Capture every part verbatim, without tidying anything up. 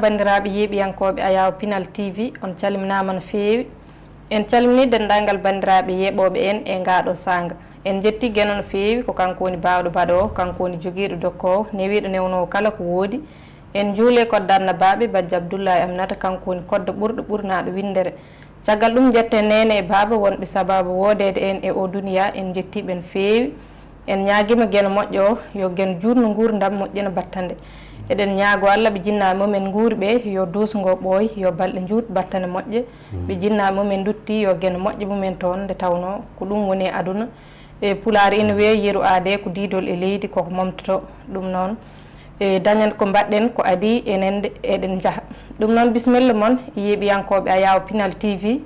Banndiraaɓe yeeɓiyankooɓe Ayaawo Pinal T V, on calminaama no feewi. En calminii denndaangal banndiraaɓe yeeɓooɓe en e ngaaɗo saanga. En njetti Geno no feewi, ko kanko woni baawɗo baɗoowo, kanko woni jogiiɗo dokkoowo, newiiɗo newnoowo kala ko woodi. En njuulee kodda annabaaɓe, Bajjo Abdullahi Aminata, kanko woni kodda ɓurɗo ɓurnaaɗo winndere. Caggal ɗum, njetten neene e baaba wonɓe sabaabu woodeede en e oo duniyaa, en njettii ɓe no feewi. En ñaagiima Geno moƴƴo o, yo Geno juutnu nguurndam, moƴƴina battane. Eɗen ñaagoo Alla ɓe jinnaaɓe mum en nguuri ɓe, yo duusngo ɓooy, yo balɗe njuut, battane moƴƴe. Ɓe jinnaaɓe mum en ndutti, yo Geno moƴƴo mum en toon, nde tawnoo ko ɗum woni e aduna. E Pulaar ina wiyee yeru aadee ko diidol e leydi, koko momtotoo. Ɗum noon, e dañen ko mbaɗɗen ko adii, enen nde eɗen njaha. Ɗum noon, bisimilla mon, yeeɓiyankooɓe Ayaawo Pinal T V.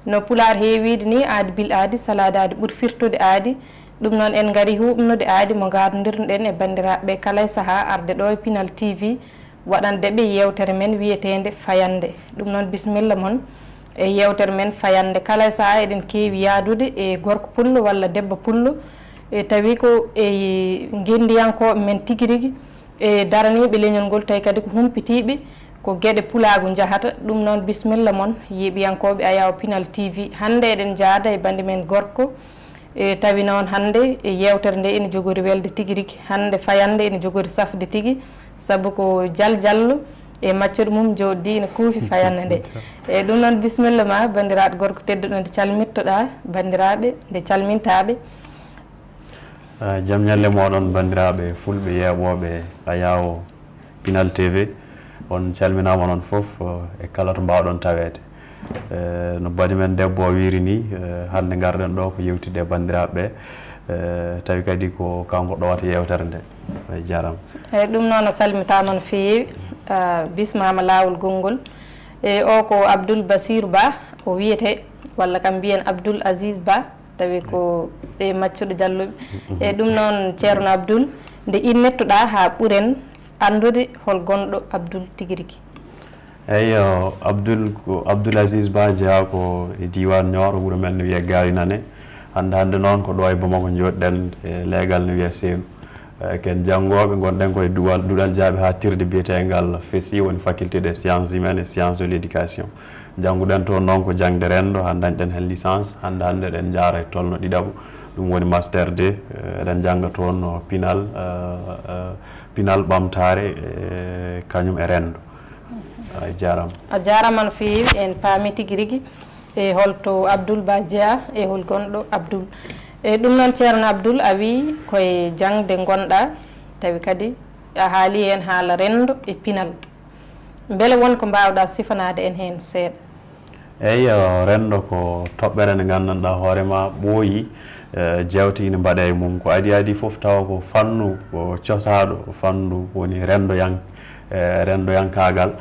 No Pulaar heewiide ni, aadi bil aadi, salaade aadi ɓuri firtude aadi. Ɗum noon, en ngari huuɓnude aadi mo ngaardondirnoɗen e banndiraaɓe ɓe kala e sahaa arde ɗo e Pinal T V, waɗande ɓe yeewtere men wiyeteende Fayannde. Ɗum noon, bisimilla mon e yeewtere men Fayannde. Kala e sahaa eɗen keewi yaadude e gorko pullo walla debbo pullo, e tawi ko e ngenndiyankooɓe men tigi rigi, e daraniiɓe leñol ngol, tawi kadi ko humpitiiɓe ko geɗe pulaagu njahata. Ɗum noon, bisimilla mon, yeeɓiyankooɓe Ayaawo Pinal T V. Hannde eɗen njaada e bannde men gorko, e tawi noon hannde e yeewtere nde ene jogori welde tigi rigi. Hannde Fayannde ene jogori safde tigi, sabu ko Jal Jallo e maccuɗo mum njooɗdi ene kuufi Fayannde nde. E ɗum noon, bisimilla ma, banndiraaɗo gorko tedduɗo, nde calmittoɗaa banndiraaɓe, nde calmintaaɓe. Ah, jam ñalle mooɗon, banndiraaɓe fulɓe yeeɓooɓe Ayaawo Pinal T V. On calminaama onon fof, eh, e kala to mbaawɗon taweede. Eh, no bani men debbo o wiiri ni, eh, hannde ngarɗen ɗo ko yewtidde e banndiraaɓe ɓe, eh, tawi kadi ko kanko ɗowata yeewtere nde. Eh, jaaraama. Eeyi, ɗum noon, a salmitaama no feewi, a bismaama laawol gonngol. E o ko Abdoul Basir Ba, o wiyetee, walla kam mbiyen Abdoul Aziz Ba, tawi ko e maccuɗo Jallo ɓe. E ɗum noon, Ceerno Abdoul, nde innettoɗaa haa ɓuren anndude hol gonɗo Abdoul tigi rigi? Eeyo, Abdoul, ko Abdoul Aziz Ba, jeyaa ko e diiwaan Nioro, wuro men no wiyee Gaawi Nane. Hannde hannde noon ko ɗo e Bamako njooɗiɗen, e leegal no wiyee Seenu. Eh, ken janngooɓe, ngonɗen ko e duɗal, duɗal jaaɓi haaɗtirde biyeteengal FESI, woni Faculté des Sciences Humaines et Sciences de l'Éducation. Njannguɗen toon noon ko jaŋde renndo, haa ndañɗen heen licence. Hannde hannde eɗen njaara e tolno ɗiɗaɓo, ɗum woni master deux. Eh, eɗen njannga toon no pinal, eh, eh, pinal ɓamtaare, eh, kañum e renndo. A jaaraama. A jaaraama no feewi, en paami tigi rigi e holto Abdoul Ba jeyaa e hol gonɗo Abdoul. E ɗum noon, Ceerno Abdoul, a wii ko e jaŋde ngonɗaa, tawi kadi a haali heen haala renndo e pinal. Mbele won ko mbaawɗaa sifanaade en heen seeɗa? Eeyo, renndo ko toɓɓere nde nganndanɗaa hoore maa ɓooyi, eh, jeewte ina mbaɗee e mum. Ko adii adii fof tawa ko fannu ko cosaaɗo, fannu woni renndoyan-, eh, renndoyankaagal.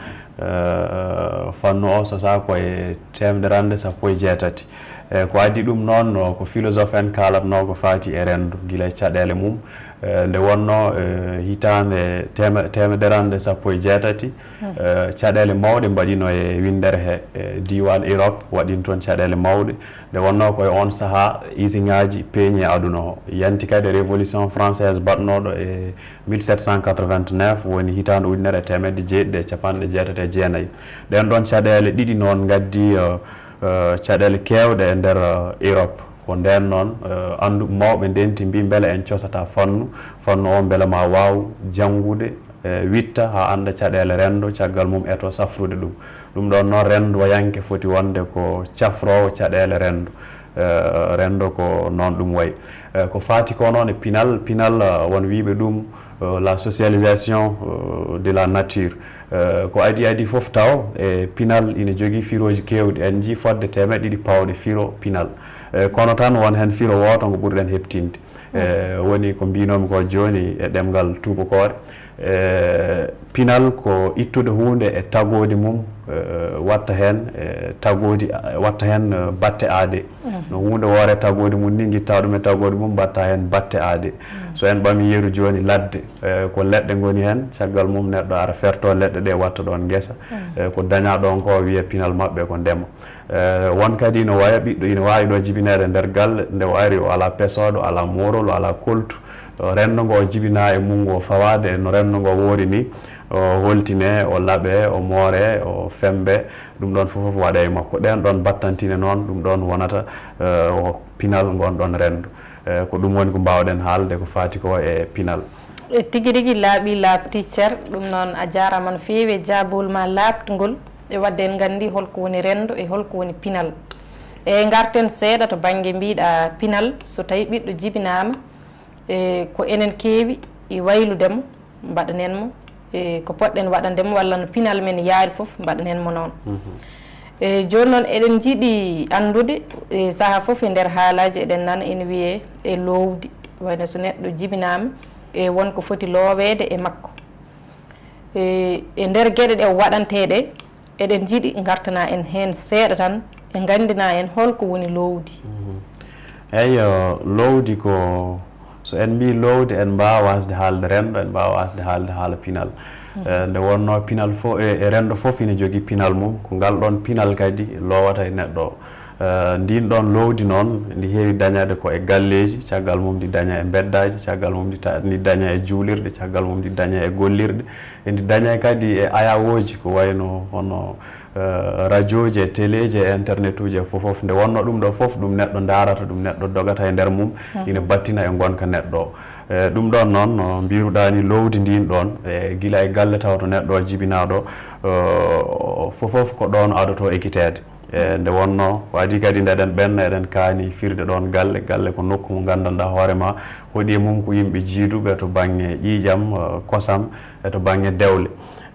Eh, fannu o sosaa ko e teemedere hannde sappo e jeetati. Eh, ko adii ɗum noon, no ko philosophe en kaalatnoo ko faati e renndo, gila e caɗeele mum. Eh, nde wonnoo, eh, hitaande teeme-, teemedere hannde sappo e jeetati, eh, caɗeele mawɗe mbaɗiino e winndere he, e diiwaan Europe, waɗiino toon caɗeele mawɗe. Nde wonnoo ko e oon sahaa, usine ŋaaji peeñi e aduna o. Yanti kadi révolution française baɗnooɗo e mille sept cent quatre-vingt-neuf, woni hitaande ujunere e teemedde jeeɗiɗi e capanɗe jeetati e jeenayi. Ɗeen ɗoon caɗeele ɗiɗi noon ngaddii, eh, eh, caɗeele keewɗe e nder, eh, Europe. Ko ndeen noon, eh, annduɓe mawɓe ndenti mbii mbele en cosataa fannu, fannu o mbele maa waaw janngude, eh, witta haa annda caɗeele renndo, caggal mum etoo safrude ɗum. Ɗum ɗoon noon, renndoyanke foti wonde ko cafroowo caɗeele renndo. Eh, renndo ko noon ɗum wayi. Eh, ko faati ko noon e pinal, pinal, eh, won wiyɓe ɗum, eh, la socialisation, eh, de la nature. Eh, ko adii adii fof taw e pinal ina jogii firooji keewɗi. En njii fotde teemedde ɗiɗi pawɗe firo pinal. Eh, kono tan won heen firo wooto ngo ɓurɗen heɓtinde. Eh, woni ko mbiinoomi ko jooni e ɗemngal tuubakoore. Eh, pinal ko ittude huunde e tagoodi mum, eh, watta heen, eh, tagoodi, eh, watta heen, eh, batte aadee. No huunde woore tagoodi mum ni, ngitta ɗum e tagoodi mum, mbatta heen batte aadee. So en ɓamii yeru jooni ladde, eh, ko leɗɗe ngoni heen, caggal mum neɗɗo ara ferto leɗɗe ɗe watta ɗoon ngesa. Eh, ko dañaa ɗoon ko wiyee pinal maɓɓe ko ndema. Eh, won kadi ina waya ɓiɗɗo, ina waawi ɗo jibineede nder galle, nde o ari o alaa pesooɗo, alaa moorol, o alaa koltu. Renndo ngo o jibinaa e mum ngo fawaade e no renndo ngo woori ni, O holtine, o laɓe, o moore, o fembe, ɗum ɗon fof fof waɗe e makko. Ɗeen ɗon battantine noon, ɗum ɗon wonata eh, o pinal ngon ɗon renndo. Eh, ko ɗum woni ko mbaawɗen haalde ko faati ko e pinal. E tigi rigi laaɓi laaɓti cer, ɗum noon a jaaraama no feewi e jaabol ma laaɓtngol. E waɗde en nganndi holko woni renndo e holko woni pinal. E ngarten seeɗa to bannge mbiɗa pinal, so tawi ɓiɗɗo jibinaama, e ko enen keewi e waylude mo, mbaɗanen mo e ko poɗɗen waɗande mo, walla no pinal men yaari fof, mbaɗanen mo noon. Mhm. E jooni noon, eɗen njiɗi anndude, e sahaa fof e nder haalaaji eɗen nana ene wiyee e loowdi, wayno so neɗɗo jibinaama, e won ko foti looweede e makko. E, e nder geɗe ɗe o waɗantee ɗe, eɗen njiɗi ngartana en heen seeɗa tan, e nganndina en holko woni loowdi. Mhm. Eyyo, loowdi ko, so en mbii loowdi, en mbaawa waasde haalde renndo, en mbaawa waasde haalde haala pinal. Mhm. Eh, nde wonnoo pinal fof, e, e renndo fof ina jogii pinal mum, ko ngal ɗoon pinal kadi loowata e neɗɗo o. Eh, ndiin ɗoon loowdi noon, ndi heewi dañeede ko e galleeji, caggal mum ndi daña e mbeddaaji, caggal mum ndi ta-, ndi daña e juulirɗe, caggal mum ndi daña e gollirɗe, e ndi daña kadi e ayawooji, ko wayno hono eh, rajooji e teleeji e internetuuji e fof fof. Nde wonnoo ɗum ɗo fof, ɗum neɗɗo ndaarata, ɗum neɗɗo dogata e nder mum, ina battina e ngonka neɗɗo o. Eh, ɗum ɗoon noon, no mbiiruɗaa ni, loowdi ndiin ɗoon, e gila e galle tawa to neɗɗo o jibinaaɗo, eh, fof fof ko ɗoon adotoo ekiteede. E nde wonnoo, ko adii kadi nde eɗen ɓenna, eɗen kaani firde ɗoon galle. Galle ko nokku mo nganndanɗaa hoore ma, hoɗi e mum ko yimɓe jiiduɓe to bannge ƴiiƴam, eh, kosam, e to bannge dewle.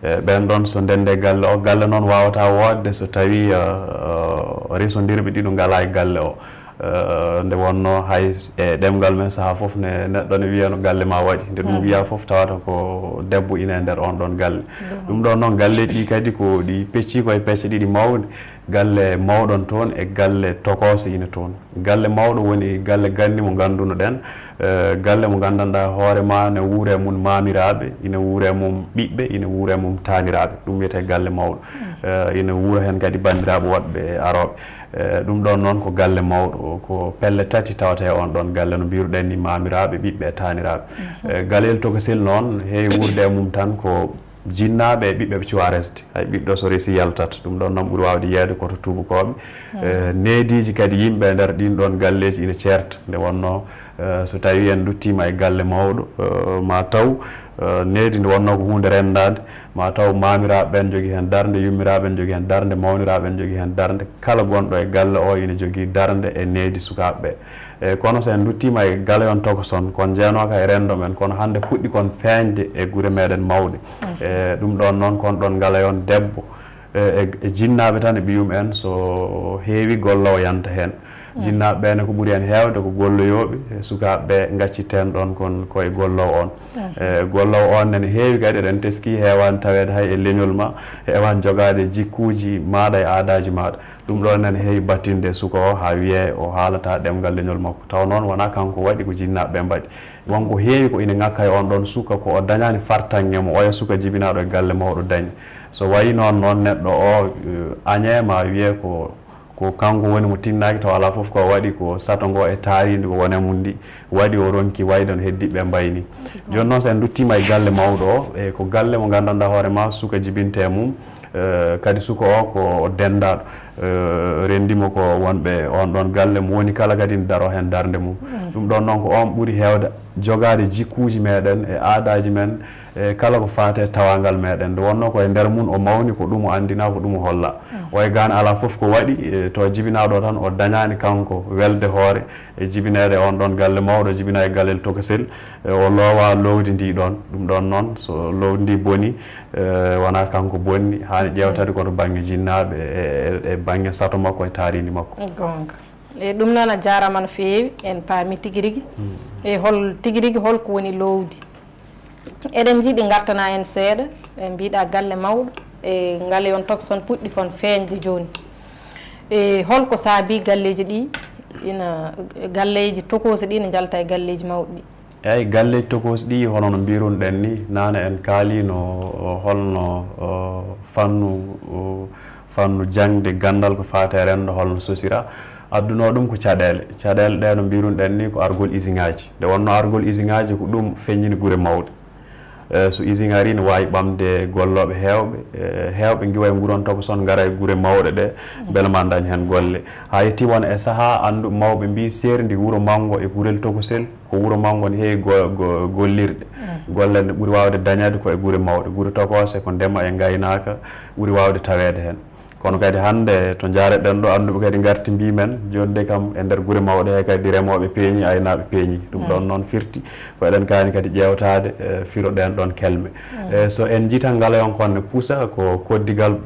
E ɓeen ɗoon, so ndende galle o, galle noon waawata woodde so tawii, eh, eh, resondirɓe ɗiɗo ngalaa e galle o. Eh, nde wonnoo hay s-, e ɗemngal men sahaa fof ne, neɗɗo ne wiya no galle ma waɗi. Nde ɗum wiya fof tawata ko debbo ina e nder oon ɗoon galle. Ɗum ɗoon noon, galleeji ɗi kadi ko ɗi peccii ko e pecce ɗiɗi mawɗe. Galle mawɗo ne toon e galle tokooso ina toon. Galle mawɗo woni galle ganni mo ngannduno-ɗen, eh, galle mo nganndanɗaa hoore ma ne wuura e mum maamiraaɓe, ina wuura e mum ɓiɓɓe, ina wuura e mum taaniraaɓe. Ɗum wiyetee galle mawɗo. Eh, ina wuura heen kadi banndiraaɓe woɗɓe e arooɓe. Eh, ɗum ɗoon noon ko galle mawɗo, ko pelle tati tawata e oon ɗoon galle, no mbiiruɗen ni, maamiraaɓe, ɓiɓɓe e taaniraaɓe. Eh, galel tokosel noon, heewi wuurde e mum tan ko jinnaaɓe e ɓiɓɓe ɓe cuwaa resde. Hay ɓiɗɗo so resii yaltat. Ɗum ɗoon noon ɓuri waawde yiyeede ko to tuubakooɓe. Eh, neediiji kadi yimɓe e nder ɗiin ɗoon galleeji ina ceerta. Nde wonnoo, eh, so tawii en nduttiima e galle mawɗo, eh, ma taw, eh, needi ndi wonnoo ko huunde renndaande, ma taw maamiraaɓe ɓeen njogii heen darnde, yummiraaɓe ɓeen njogii heen darnde, mawniraaɓe ɓeen njogii heen darnde. Kala gonɗo e galle o ina jogii darnde e needi sukaaɓe ɓe. E kono so en nduttiima e galle on tokoson, kon njeenooka e renndo men, kono hannde puɗɗi kon feeñde e gure meɗen mawɗe. E ɗum ɗoon noon, kon ɗoon galle on debbo, e, e, e jinnaaɓe tan e ɓiyum en, so heewi golloowo yanta heen. Jinnaaɓe ɓee ne ko ɓuri heen heewde ko golloyooɓe, e sukaaɓe ɓe ngaccitte heen ɗoon kon ko e golloowo on. E golloowo on ne, ne heewi kadi, eɗen teskii, heewaani taweede hay e leñol ma, heewaani jogaade jikkuuji maaɗa e aadaaji maaɗa. Ɗum ɗoon ne, ne heewi battinde e suka o haa wiyee o haalataa ɗemngal leñol makko. Tawa noon wonaa kanko waɗi, ko jinnaaɓe ɓee mbaɗi. Won ko heewi ko ina ŋakka e oon ɗoon suka, ko o dañaani fartaŋŋe mo oya suka jibinaaɗo e galle mawɗo dañi. So wayi noon, noon neɗɗo o, eh, añee ma wiyee ko, ko kanko woni mo tinnaaki, tawa alaa fof ko o waɗi ko sato ngo e taariindi ko won e mum ndi waɗi o ronki wayde no heddiiɓe ɓee mbayi ni. Jooni noon, so en nduttiima e galle mawɗo o, e ko galle mo nganndanɗaa hoore ma suka jibintee e mum, eh, kadi suka o ko o denndaaɗo, eh, renndi mo ko wonɓe oon ɗoon galle, mo woni kala kadi ne daroo heen darnde mum. Ɗum ɗoon noon ko oon ɓuri heewde jogaade jikkuuji meɗen e aadaaji men, e kala ko faati e tawaangal meɗen. Nde wonnoo ko e nder mum o mawni, ko ɗum o anndinaa, ko ɗum o hollaa. O e gaan alaa fof ko waɗi, e to jibinaaɗo o tan o dañaani kanko welde hoore e jibineede e oon ɗoon galle mawɗo, jibinaa e gallel tokosel, e o loowaa loowdi ndi ɗoon. Ɗum ɗoon noon, so loowdi ndi bonii, e wonaa kanko bonni, haani ƴeewtade ko to bannge jinnaaɓe e, e, e bannge sato makko e taariindi makko. Goonga. E ɗum noon a jaaraama no feewi, en paami tigi rigi. E hol tigi rigi holko woni loowdi? Eɗen njiɗi ngartana en seeɗa, e mbiɗa galle mawɗo, e ngale on tokson puɗɗi kon feeñde jooni. E holko saabi galleeji ɗi ina, galleeji tokoosi ɗi ina njalta e galleeji mawɗi ɗi? Eeyi, galleeji tokoosi ɗi, hono no mbiirunoɗen ni, naane en kaaliino, o, holno, o, fannu, o, fannu jaŋde ganndal ko faati e renndo, holno sosiraa. Addunoo ɗum ko caɗeele. Caɗeele ɗe no mbiirunoɗen ni ko argol isiŋaaji. Nde wonnoo argol isiŋaaji ko ɗum feññini gure mawɗe. Eh, so usine arii, ne waawi ɓamde gollooɓe heewɓe. Eh, heewɓe ngiwa e nguron tokoson, ngara e gure mawɗe ɗe, mbele ma dañ heen golle. Haa yettii won e sahaa, anndu mawɓe mbii seerndi wuro manngo e gurel tokosel, ko wuro manngo ne heewi go-, go-, gollirɗe. Golle ne ɓuri waawde dañeede ko e gure mawɗe. Gure tokose ko ndema e ngaynaaka ɓuri waawde taweede heen. Kono kadi hannde to njareɗen ɗo, annduɓe kadi ngarti mbii men, jooni de kam e nder gure mawɗe he kadi remooɓe peeñi, aynaaɓe peeñi. Ɗum ɗoon noon firti ko eɗen kaani kadi ƴeewtaade, eh, firo ɗeen ɗoon kelme. Eh, so en njiitan ngalayon kon ne pusa ko koddigal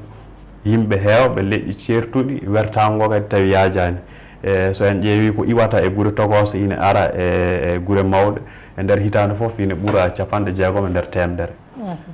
yimɓe heewɓe, leƴƴi ceertuɗi, wertaango kadi tawi yaajaani. Eh, so en ƴeewii ko iwata e gure tokose ine ara e, e gure mawɗe, e nder hitaande fof ine ɓura capanɗe jeegom e nder teemedere.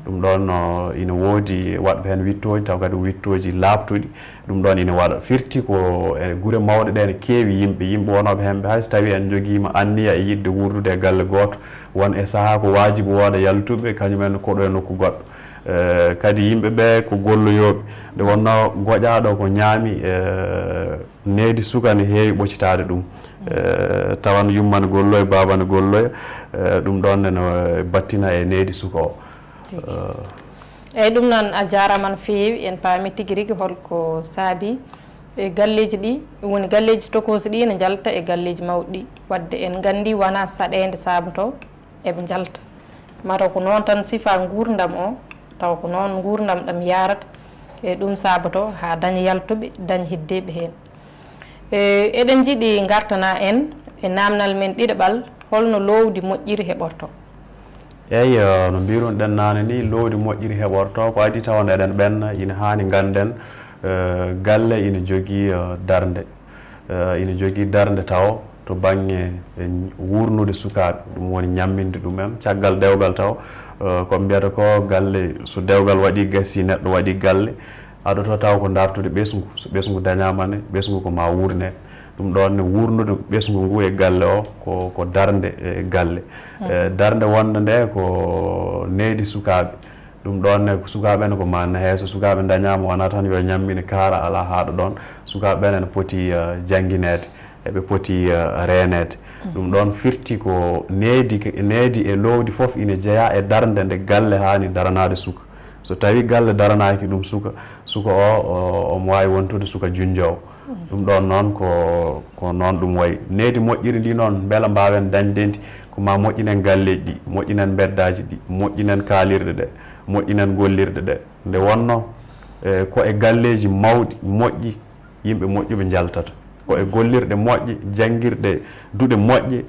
Ɗum ɗoon no ina woodi waɗɓe heen wittooji, taw kadi ko wittooji laaɓtuɗi. Ɗum ɗoon ina waɗa firti ko e gure mawɗe ɗe ne keewi yimɓe, yimɓe wonooɓe heen ɓe, hay so tawii en njogiima anniya e yiɗde wuurdude e galle gooto, won e sahaa ko waajibi wooda yaltuɓe, kañum en koɗo e nokku goɗɗo. Eh, kadi yimɓe ɓe ko golloyooɓe. Nde wonnoo goƴaaɗo ko ñaami, eh, needi suka ne heewi ɓocitaade ɗum. Eh, tawan yumma ne golloya, baaba ne golloya, eh, ɗum ɗoon ne no battina e needi suka o. Tigi. Eh, Eeyi, ɗum noon a jaaraama no feewi. En paami tigi rigi holko saabi e galleeji ɗi, ɗum woni galleeji tokoosi ɗi ne njalta e galleeji mawɗi ɗi. Waɗde en nganndi wonaa saɗeende saabotoo eɓe njalta. Mataw ko noon tan sifa nguurndam o, tawa ko noon nguurndam ɗam yaarata. E ɗum saabotoo haa daña yaltuɓe, daña heddeeɓe heen. E, eɗen njiɗi ngartana en e naamnal men ɗiɗaɓal, holno loowdi moƴƴiri heɓortoo? Eeyi, eh, no mbiirunoɗen naane ni, loowdi moƴƴiri heɓortoo ko adii tawa nde eɗen ɓenna, ina haani ngannden, eh, galle ina jogii, eh, darnde. Eh, ina jogii darnde tawo to bannge, eh, wuurnude sukaaɓe, ɗum woni ñamminde ɗum en. Caggal dewgal tawo, eh, ko mbiyata ko galle, so dewgal waɗii gasii, neɗɗo waɗii galle, aɗoto taw ko dartude ɓesngu. So ɓesngu dañaama ne, ɓesngu ko ma wuurne. Ɗum ɗoon ne wuurnude ɓesngu ngu e galle o ko, ko darnde e galle. Eh, darnde wonnde nde ko needi sukaaɓe. Ɗum ɗoon ne ko sukaaɓe ne ko ma nahe, so sukaaɓe dañaama wonaa tan yo ñammine kaara alaa haaɗo ɗoon. Sukaaɓe ɓe ne poti, eh, janngineede, eɓe poti, eh, reeneede. Ɗum ɗoon firti ko needi, needi e loowdi fof ina jeyaa e darnde nde galle haani daranaade suka. So tawii galle daranaaki ɗum suka, suka o, o, omo waawi wontude suka junnjoowo. Ɗum ɗoon noon ko, ko noon ɗum wayi. Needi moƴƴiri ndi noon, mbela mbaawen dañde ndi, ko ma moƴƴinen galleeji ɗi, moƴƴinen mbeddaaji ɗi, moƴƴinen kaalirɗe ɗe, moƴƴinen gollirɗe ɗe. Nde wonnoo, eh, ko e galleeji mawɗi, moƴƴi, yimɓe moƴƴuɓe njaltata. Ko e gollirɗe moƴƴe, janngirɗe duɗe moƴƴe,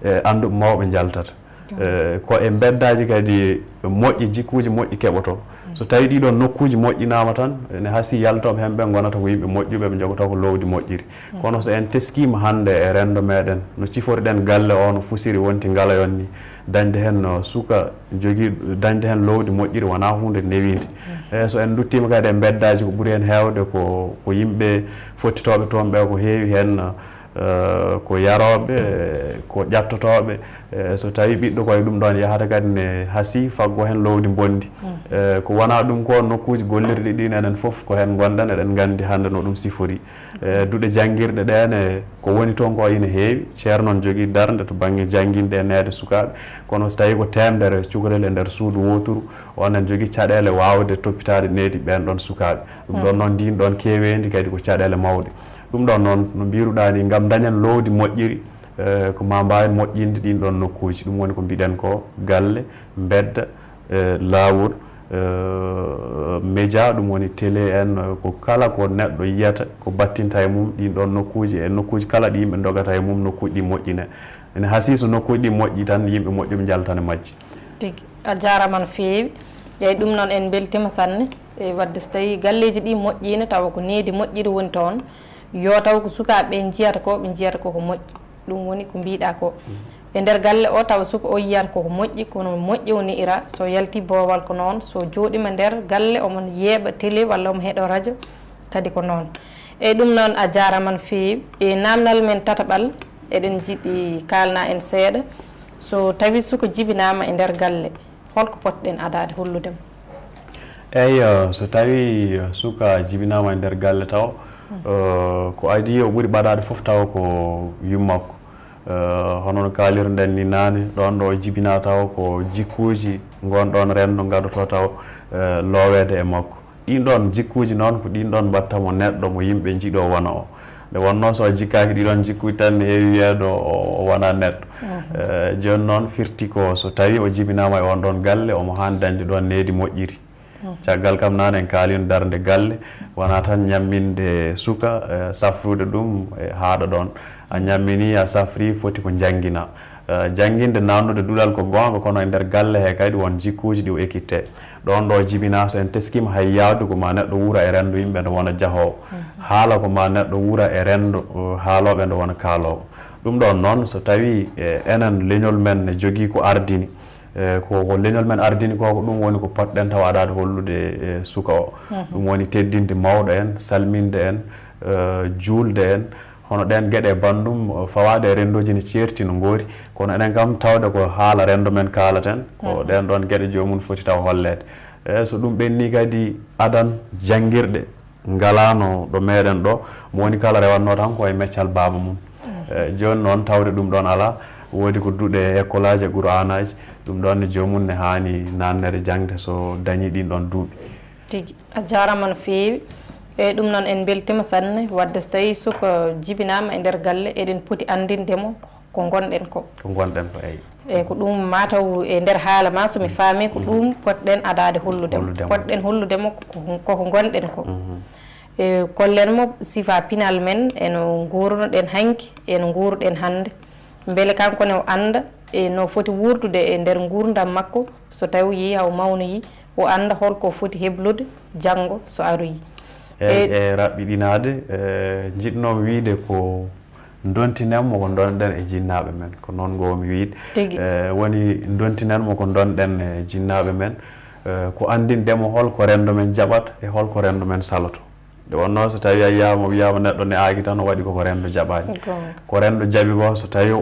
e annduɓe mawɓe njaltata. Eh, ko e mbeddaaji kadi moƴƴi, jikkuuji moƴƴi keɓotoo. So tawii ɗii ɗoon nokkuuji moƴƴinaama tan, ene hasii yaltooɓe heen ɓe ngonata ko yimɓe moƴƴuɓe, ɓe njogotoo ko loowdi moƴƴiri. Kono so en teskiima hannde e renndo meɗen, no cifori-ɗen galle o no fusiri wonti ngalayon ni, dañde heen no suka jogii, dañde heen loowdi moƴƴiri wonaa huunde newiinde. Eh, so en nduttiima kadi e mbeddaaji, ko ɓuri heen heewde ko, ko yimɓe fottitooɓe toon ɓe, ko heewi heen, eh, ko yarooɓe, ko ƴattotooɓe. Eh, so tawii ɓiɗɗo ko e ɗum ɗoon yahata kadi ne hasii faggo heen loowdi mbonndi. Eh, ko wonaa ɗum ko nokkuuji gollirɗi ɗi enen fof ko heen ngonɗen, eɗen nganndi hannde no ɗum sifori. Eh, duɗe janngirɗe ɗe ne ko woni toon ko ina heewi. Ceerno ne jogii darnde to bannge jannginde e neede sukaaɓe. Kono so tawii ko teemedere cukalel e nder suudu wooturu, oon ne jogii caɗeele waawde toppitaade needi ɓeen ɗoon sukaaɓe. Ɗum ɗoon noon, ndiin ɗoon keeweendi kadi ko caɗeele mawɗe. Ɗum ɗoon noon, no mbiiruɗaa ni, ngam dañen loowdi moƴƴiri, eh, ko ma mbaawen moƴƴinde ɗiin ɗoon nokkuuji. Ɗum woni ko mbiɗen ko galle, mbedda, eh, laawol, eh, média, ɗum woni télé en, eh, ko kala ko neɗɗo yiyata, ko battinta e mum ɗiin ɗoon nokkuuji, e nokkuuji kala ɗi yimɓe ndogata e mum, nokkuuji ɗi moƴƴine. Ene hasii so nokkuuji ɗi moƴƴi tan, yimɓe moƴƴuɓe njaltana majji. Tigi, a jaaraama no feewi. Eeyi, ɗum noon en mbeltiima sanne. E waɗde so tawii galleeji ɗi moƴƴiino, tawa ko needi moƴƴiri woni toon, yo taw ko sukaaɓe ɓe njiyata ko, ɓe njiyata ko ko moƴƴi. Ɗum woni ko mbiiɗaa ko. E nder galle o, tawa suka o yiyata ko ko moƴƴi, kono moƴƴi o ni'ira, so yalti boowal ko noon, so jooɗiima nder galle, omo yeeɓa télé walla omo heɗo rajo, kadi ko noon. Eeyi, ɗum noon a jaaraama no feewi. E naamnal men tataɓal, eɗen njiɗi kaalna en seeɗa. So tawii suka jibinaama e nder galle, holko potɗen adaade hollude mo? Eeyi, eh, so tawii, eh, suka jibinaama e nder galle taw, eh, ko adii o ɓuri ɓadaade fof taw ko yummakko. Eh, hono no kaalirɗen ni naane, ɗoon ɗo o jibinaa taw ko jikkuuji ngon ɗoon renndo ngadotoo taw, eh, looweede e makko. Ɗiin ɗoon jikkuuji noon ko ɗiin ɗoon mbaɗta mo neɗɗo mo yimɓe njiɗoo wano o. Nde wonnoo so o jikkaaki ɗii ɗoon jikkuuji tan ne heewi wiyeede o, o wonaa neɗɗo. Eh, jooni noon firti ko so tawii o jibinaama e oon ɗoon galle, omo haani dañde ɗoon needi moƴƴiri. Caggal kam naan en kaalino darnde galle, wonaa tan ñamminde suka, eh, safrude ɗum, eh, haaɗa ɗoon. A ñammini, a safri, foti ko njannginaa. Eh, jannginde naatnude duɗal ko goonga, kono e nder galle he kadi won jikkuuji ɗi o ekkittee. Ɗoon ɗo jibinaa so en teskiima hay yaawde ko ma neɗɗo wuura e renndo yimɓe nde wona jahoowo. Haala ko ma neɗɗo wuura e renndo, eh, haalooɓe nde wona kaaloowo. Ɗum ɗoon noon so tawii, eh, enen leñol men ne jogii ko ardini, eh, ko, ko leñol men ardini ko, ko ɗum woni ko potɗen taw adaade hollude, eh, suka o. Ɗum woni teddinde mawɗo en, salminde en, eh, juulde en. Hono ɗeen geɗe e banndum, eh, fawaade e renndooji ne ceerti no ngoori. Kono enen kam tawde ko haala renndo men kaalaten, ko ɗeen ɗoon geɗe joomum foti taw holleede. Eh, so ɗum ɓenni kadi adan janngirɗe ngalaano ɗo meɗen ɗo, mo woni kala rewatno tan ko e meccal baaba mum. Eh, jooni noon tawde ɗum ɗoon alaa, woodi ko duɗe e école aji e qur'anaaji, ɗum ɗoon ne joomum ne haani naatnere jaŋde so dañii ɗiin ɗoon duuɓi. Tigi, a jaaraama no feewi. Eyi, ɗum noon en mbeltiima sanne, waɗde so tawii suka jibinaama e nder galle, eɗen poti anndinde mo ko ngonɗen ko. Ko ngonɗen ko, eyi. Eyi, ko ɗum mataw e nder haala ma, so mi faami, ko ɗum potɗen adaade hollude mo. Hollude mo. Potɗen hollude mo ko, ko, ko ngonɗen ko. E, kollen mo sifa pinal men, e no nguurno-ɗen hanki, e no nguuruɗen hannde. Mbele kanko ne o annda, e no foti wuurdude e nder nguurndam makko, so tawi o yehi haa o mawnoyi, o annda holko o foti heblude janngo so aroyi. Eyi, e, e raɓɓiɗinaade, e, njiɗnoo wiyde ko ndontinen mo ko ndonɗen e jinnaaɓe men. Ko noon ngoo mi wiyde. Tigi. E, woni ndontinen mo ko ndonɗen e jinnaaɓe men. E, ko anndinde mo holko renndo men jaɓata e holko renndo men saloto. Nde wonnoo so tawii a yiyaama, wiyaama neɗɗo ne aaki tan o waɗi koko renndo jaɓaani. Goonga. Ko renndo jaɓi ko so tawii o,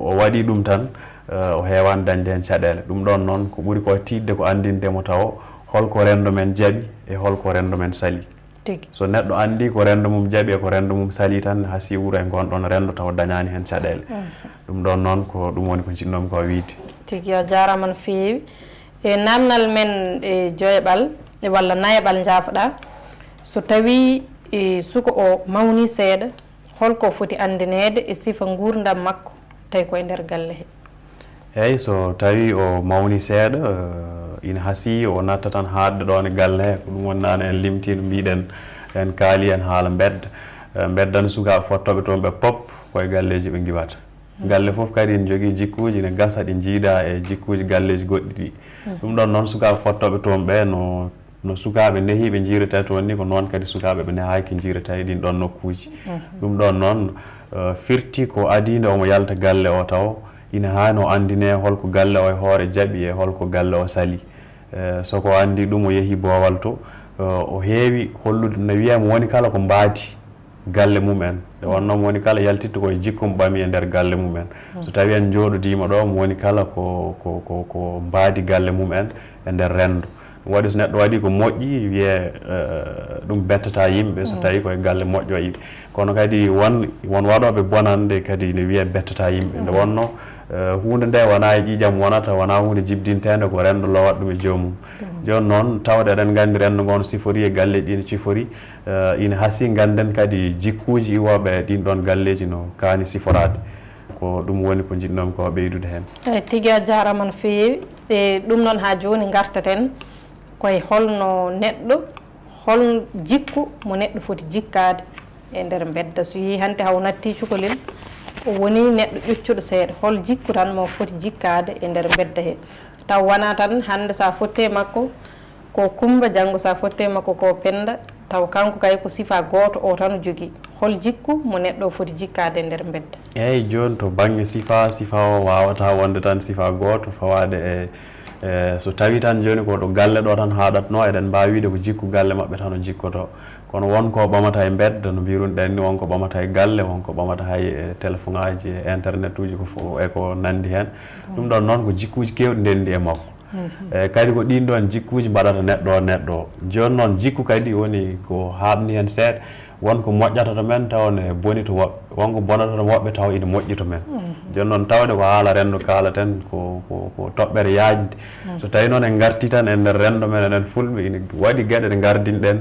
o waɗii ɗum tan, e, o heewaani dañde heen caɗeele. Ɗum ɗoon noon ko ɓuri ko tiiɗde ko anndinde mo tawo holko renndo men jaɓi e holko renndo men sali. Tigi. So neɗɗo anndii ko renndo mum jaɓi e ko renndo mum sali tan, ne hasii wuuro e ngoon ɗoon renndo tawa dañaani heen caɗeele. Ɗum ɗoon noon ko ɗum woni ko njiɗnoomi ko wiyde. Tigi, a jaaraama no feewi. E naamnal men e joyɓal, e walla nayaɓal njaafoɗaa, so tawii, e, suka o mawnii seeɗa, holko foti anndineede e sifa nguurndam makko, tawi ko e nder galle he? Eyi, so tawii o mawni seeɗa, eh, ina hasii o natta tan haaɗde ɗoon e galle he, ko ɗum woni naane en limtii no mbiɗen, en kaali en haala mbedda. Eh, mbedda no sukaaɓe fottooɓe toon ɓe pop ko e galleeji ɓe ngiwata. Galle fof kadi ene jogii jikkuuji, ene gasa ɗi njiida e jikkuuji galleeji goɗɗi ɗi. Ɗum ɗoon noon sukaaɓe fottooɓe toon ɓe no No sukaaɓe nehiiɓe njiiretee toon ni, ko noon kadi sukaaɓe ɓe nehaaki njiiretee e ɗiin ɗoon nokkuuji. Ɗum ɗoon noon, eh, firti ko adii nde omo yalta galle o taw ina haani o anndinee holko galle o e hoore jaɓi e holko galle o sali. Eh, so ko anndi ɗum o yehi boowal to, eh, o heewi hollude no wiyee mo woni kala ko mbaadi galle mum en. Nde wonnoo mo woni kala yaltitto ko e jikkum ɓami e nder galle mum en. So tawii en njooɗodiima ɗo, mo woni kala ko, ko, ko, ko mbaadi galle mum en e nder renndo. Ɗum waɗi so neɗɗo waɗii ko moƴƴi, wiyee, eh, ɗum bettataa yimɓe so tawii ko e galle moƴƴo o iwi. Kono kadi won, won waɗooɓe bonannde kadi ne wiyee bettataa yimɓe. Nde wonnoo, eh, huunde nde wonaa e ƴiiƴam wonata, wonaa huunde jibdinteende, ko renndo lowata ɗum e joomum. Jooni noon, tawde eɗen nganndi renndo ngoo no sifori e galleeji ɗi no cifori, eh, ina hasii ngannden kadi jikkuuji iwooɓe e ɗiin ɗoon galleeji no kaani siforaade. Ko ɗum woni ko njiɗnoomi ko ɓeydude heen. Eyi, tigi a jaaraama no feewi. E ɗum noon haa jooni ngartaten koye holno neɗɗo, hol jikku mo neɗɗo foti jikkaade e nder mbedda. So yehii hannde haw nattii cukalel, o woni neɗɗo ƴoccuɗo seeɗa, hol jikku tan mo foti jikkaade e nder mbedda he? Taw wonaa tan hannde so a fottee makko, ko Kummba, janngo so a fottee makko ko Pennda, taw kanko kay ko sifaa gooto o tan o jogii. Hol jikku mo neɗɗo o foti jikkaade e nder mbedda? Eeyi, jooni to bannge sifaa, sifaa o waawataa wonde tan sifaa gooto fawaade e, e, so tawii tan jooni ko ɗo galle ɗo tan haaɗatnoo, eɗen mbaawi wiyde ko jikku galle maɓɓe tan o jikkotoo. Kono won ko ɓamata e mbedda, no mbiiruno-ɗen ni, won ko ɓamata e galle, won ko ɓamata hay e telefoŋaaji, e internetuuji ko fo-, e ko nanndi heen. Ɗum ɗoon noon ko jikkuuji keewɗi ndenndi e makko. E kadi ko ɗin ɗon jikkuuji mbaɗata neɗɗo o neɗɗo o. Jooni noon jikku kadi woni ko haaɓni heen seeɗa, won ko moƴƴata to men tawa ne boni to woɓɓe, won ko bonata to woɓɓe tawa ina moƴƴi to men. Jooni noon tawde ko haala renndo kaalaten, ko ko ko toɓɓere yaajnde. So tawii noon en ngartii tan e nder renndo men enen Fulɓe, ina waɗi geɗe ɗe ngardinɗen,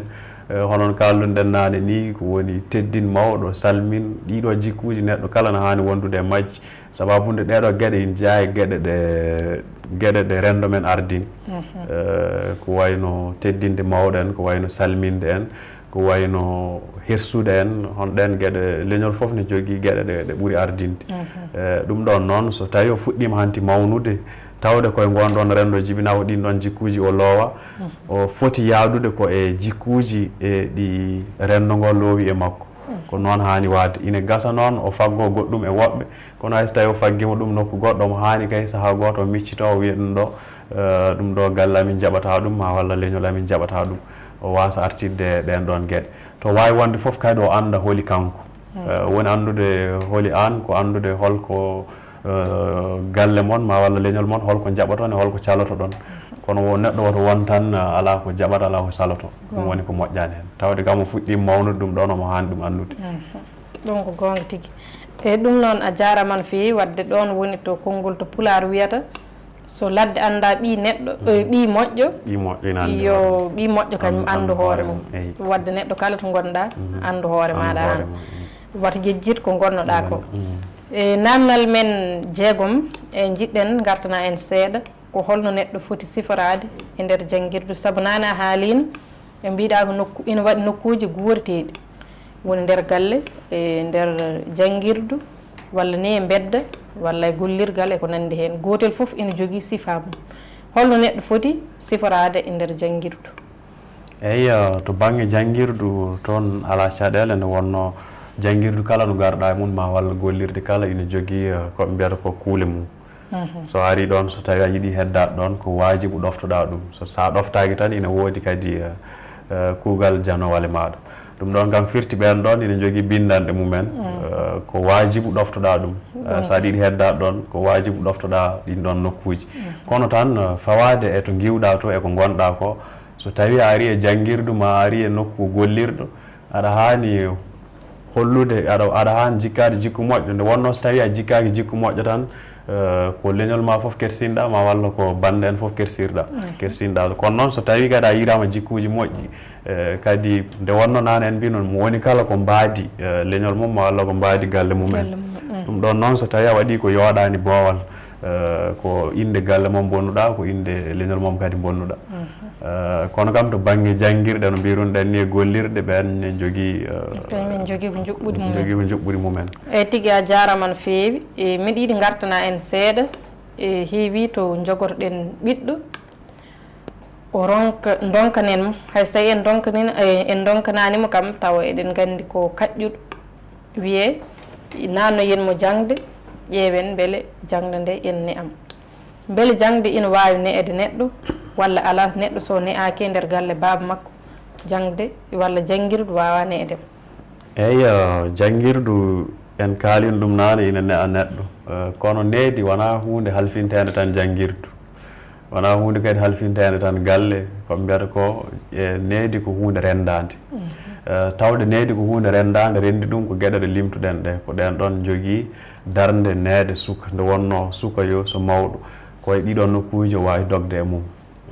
e hono no kaaldunoɗen naane nii, ko woni teddin mawɗo, salmin, ɗii ɗoo jikkuuji neɗɗo kala na haani wondude e majji. Sababu nde ɗee ɗoo geɗe ina jeyaa e geɗe ɗe geɗe ɗe renndo men ardini. Eh, ko wayno teddinde mawɗo en, ko wayno salminde en, ko wayno hersude en, hono ɗeen geɗe leñol fof ne jogii geɗe ɗe ɗe ɓuri ardinde. Eh, ɗum ɗoon noon so tawii o fuɗɗiima hanti mawnude, tawde koye ngoon ɗoon renndo jibinaa ko ɗiin ɗoon jikkuuji o loowa, o foti yahdude ko e jikkuuji e ɗi renndo ngoo loowi e makko. Ko noon haani waɗde. Ine gasa noon o faggoo goɗɗum e woɓɓe, kono hay so tawii o faggiima ɗum nokku goɗɗo, omo haani kay sahaa gooto o miccitoo, o wiya ɗum ɗo, eh, ɗum ɗo galle amin jaɓataa ɗum, maa walla leñol amin jaɓataa ɗum. O waasa artirde ɗeen ɗoon geɗe. To waawi wonde fof kadi o annda holi kanko. Eh, woni anndude holi aan, ko anndude holko, eh, galle mon maa walla leñol mon, holko njaɓoton e holko calotoɗon. Kono wo neɗɗo woto won tan, eh, alaa ko jaɓata, alaa ko saloto. Ɗum woni ko moƴƴaani heen. Tawde kam o fuɗɗiima mawnude ɗum ɗoon, omo haani ɗum anndude. Ɗum ko goonga tigi. E ɗum noon a jaaraama no feewi, waɗde ɗoon woni to konngol to Pulaar wiyata, so ladde anndaa ɓii neɗɗo, eh, ɓii moƴƴo, Ɓii moƴƴo ina anndi yo hoore mum. Ɓii moƴƴo kañum Anndu, anndu anndu hoore hoore mum. Mum, eyi. Waɗde neɗɗo kala to ngonɗaa, Mhm. anndu hoore Anndu maaɗa hoore aan. Mum, mhm. Waɗde jejjit ko ngonnoɗaa ko. Mhm. E naamnal men jeegom, e njiɗɗen ngartana en seeɗa, ko holno neɗɗo foti siforaade e nder janngirdu? Sabu naane a haaliino, ɓe mbiɗa ko nokku, ina waɗi nokkuuji guureteeɗi, woni nder galle, e nder janngirdu, walla ni e mbedda, walla e gollirgal e ko nanndi heen. Gootel fof ina jogii sifaa mum. Holno neɗɗo foti siforaade e nder janngirdu? Eyi, eh, to bannge janngirdu toon alaa caɗeele, nde wonnoo janngirdu kala no ngarɗaa e mum, maa walla gollirde kala ina jogii, eh, ko ɓe mbiyata ko kuule mum. Mhm. So a arii ɗoon, so tawii a yiɗii heddaade ɗoon, ko waajibu ɗoftoɗaa ɗum. So, so a ɗoftaaki tan, ina woodi kadi, eh, eh, kuugal janoowale maaɗa. Ɗum ɗoon kam firti ɓeen ɗoon ina njogii binndanɗe mum en. Mm. Eh, ko waajibu ɗoftoɗaa ɗum. Eh, so aɗa yiɗi heddaade ɗoon, ko waajibu ɗoftoɗaa ɗiin ɗoon nokkuuji. Mm. Kono tan, eh, fawaade e to ngiwɗaa to e ko ngonɗaa ko, so tawii a arii e janngirdu maa a arii e nokku gollirɗo, aɗa haani hollude, aɗa, aɗa haani jikkaade jikku moƴƴo. Nde wonnoo so tawii a jikkaaki jikku moƴƴo tan, eh, ko leñol maa fof kersinɗaa, maa walla ko bannde en fof kersirɗaa, Mm. kersinɗaa. Kono noon so tawii kadi a yiiraama jikkuuji moƴƴi, eh, kadi nde wonnoo naane en mbino mo woni kala ko mbaadi, eh, leñol mum, maa walla ko mbaadi galle mum en. Galle mum, mm. Ɗum ɗoon noon so tawii a waɗii ko yooɗaani boowal, eh, ko innde galle mum mbonnuɗaa, ko innde leñol mum kadi mbonnuɗaa. Mhm. Eh, kono kam to bannge janngirɗe, no mbiirunoɗen ni e gollirɗe, ɓeen ne njogii, eh, Kañum en njogii ko njuɓɓudi mum en. njogii ko njuɓɓudi mum en. Eyi tigi, a jaaraama no feewi. E, miɗo yiɗi ngartana en seeɗa. E, heewi to njogotoɗen ɓiɗɗo, o ronka, ndonkanen mo. Hay so tawii en ndonkanin-, e, en ndonkanaani mo kam, tawa eɗen nganndi ko kaƴƴuɗo. Wiyee, naannoyen mo jaŋde, ƴeewen mbele jaŋde nde ene ne'am. Mbele jaŋde ina waawi ne'ede neɗɗo, walla alaa, neɗɗo so ne'aaki e nder galle baaba makko, jaŋde walla janngirdu waawaa ne'ede mo? Eey, eh, janngirdu, en kaalino ɗum naane, ina ne'a neɗɗo. Eh, kono needi wonaa huunde halfinteende tan janngirdu. Wonaa huunde kadi halfinteende tan galle, ko ɓe mbiyata ko, e, needi ko huunde renndaande. Mhm. Eh, tawde needi ko huunde renndaande, renndi ɗum ko geɗe ɗe limtuɗen ɗe. Ko ɗeen ɗoon njogii darnde neede suka, nde wonnoo suka yo so mawɗo, ko e ɗii ɗoon nokkuuji o waawi dogde e mum.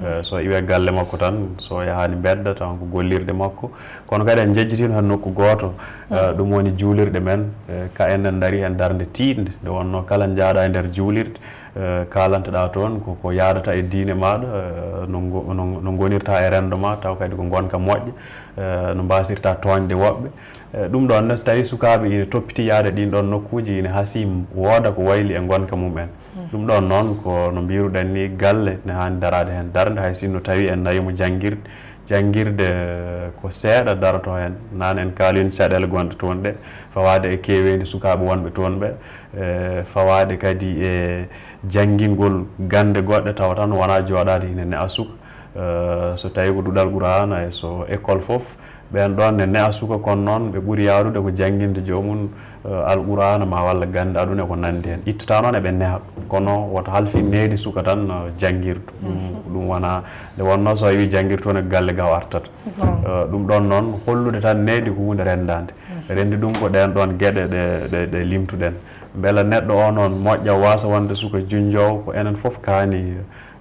Eh, so iwii galle makko tan, so yahaani mbedda, tawa ko gollirde makko. Kono kadi en njejjitiino heen nokku gooto, eh, Mhm. ɗum woni juulirɗe men. Eh, ka enen ndarii heen darnde tiiɗnde, nde wonnoo kala njahɗaa e nder juulirde, eh, kaalantoɗaa toon ko, ko yaadata e diine maaɗa, eh, no ngo-, no, no ngonirta e renndo ma, taw kadi ko ngonka moƴƴa, eh, no mbaasirta tooñde woɓɓe. Eh, ɗum ɗoon ne, so tawii sukaaɓe ina toppitii yahde ɗiin ɗoon nokkuuji, ina hasii wooda ko wayli e ngonka mum en. Mm. Ɗum ɗoon noon, ko no mbiiruɗen ni, galle ne haani daraade heen darnde, hay sinno tawii en nawii mo janngirde. Janngirde, eh, ko seeɗa darotoo heen. Naane en kaalii caɗeele gonɗe toon ɗe, fawaade e keeweendi sukaaɓe wonɓe toon ɓe, eh, fawaade kadi e janngingol gannde goɗɗe, tawa tan wonaa jooɗaade ina ne'a suka. Eh, so tawii ko duɗal Quraana e so école fof, Ɓeen ɗoon ne ne'a suka, kono noon ɓe ɓuri yaarude ko jannginde joomum, eh, Alqur'aana ma walla gannde aduna e ko nanndi heen. Ittata noon eɓe neha, kono woto halfin nehdi suka tan, eh, janngirdu. Ɗum, ɗum wonaa, nde wonnoo so a wii janngirdu toon e galle ga o artata. Eh, ɗum ɗoon noon hollude tan nehdi ko huunde renndaande. Renndi ɗum ko ɗeen ɗoon geɗe ɗe, ɗe, ɗe limtuɗen. Mbela neɗɗo o noon moƴƴa waasa wonde suka junnjoowo, ko enen fof kaani,